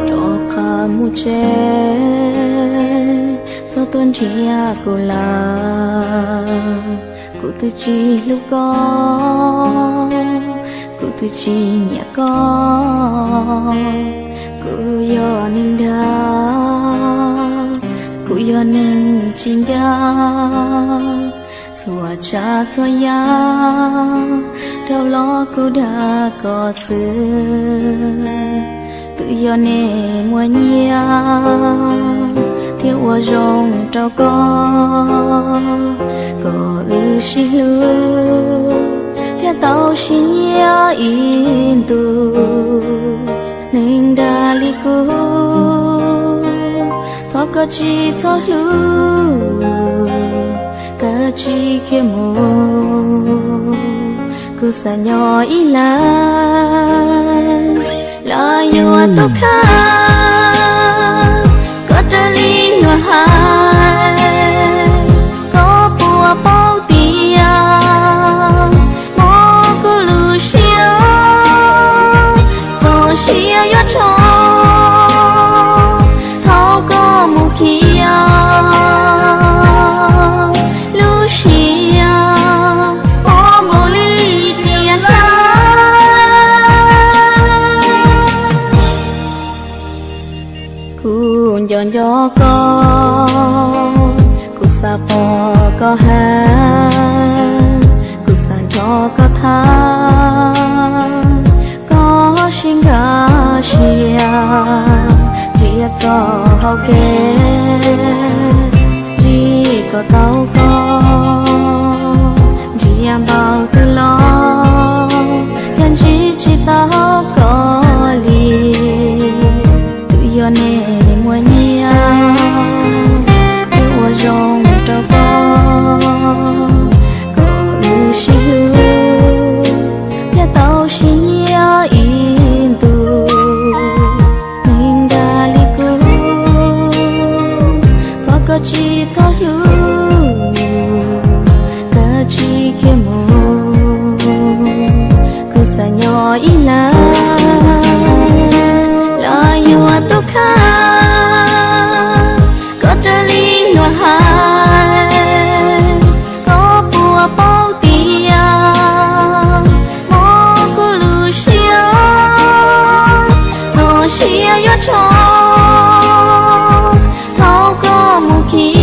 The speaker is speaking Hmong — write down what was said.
Rov qab mus tsev, txhob tuaj nrhiav kuv lawm. Kuv twb tsis hlub koj, kuv twb tsis nyiam koj. Kuv yog neeg dag, kuv yog neeg tsis ncaj. Txhua tsav txhua yam dhau los kuj dag koj xwb. Twb yog nej muaj nyiaj thiaj ua zoo rau koj, kom wb sib hlub thiaj tau sib nyiam ib ntus. Neeg dag li kuv, thov koj tsis txhob hlub, koj tsis khiav mus. Kuv xav nyob ib leeg, los yuav tus kheej, koj raws li luag hais. Koj puas paub tias hmo kuv lub siab txoj sia yuav rho thaum koj mus khiav. Lub siab ob npaum li riam hlab. Kuv nco nco koj, kuv xav pom koj heev, kuv xav nrog koj tham koj sib nkag siab. Ntsiab txoj hau kev, ntsib kom tau koj, ntsiab npaum twg los yog ntsib tsis tau koj li. Twb yog nej muaj nyiaj thiaj ua zoo rau koj, kom wb sib hlub thiaj tau sib nyiam ib ntus. Neeg dag li kuv, thov koj tsis txhob hlub, koj tsis khiav mus. Kuv xav nyob ib leeg, los yuav tus kheej, koj raws li luag hais. Koj puas paub tias hmo kuv lub siab txoj sia yuav rho thaum koj mus khiav.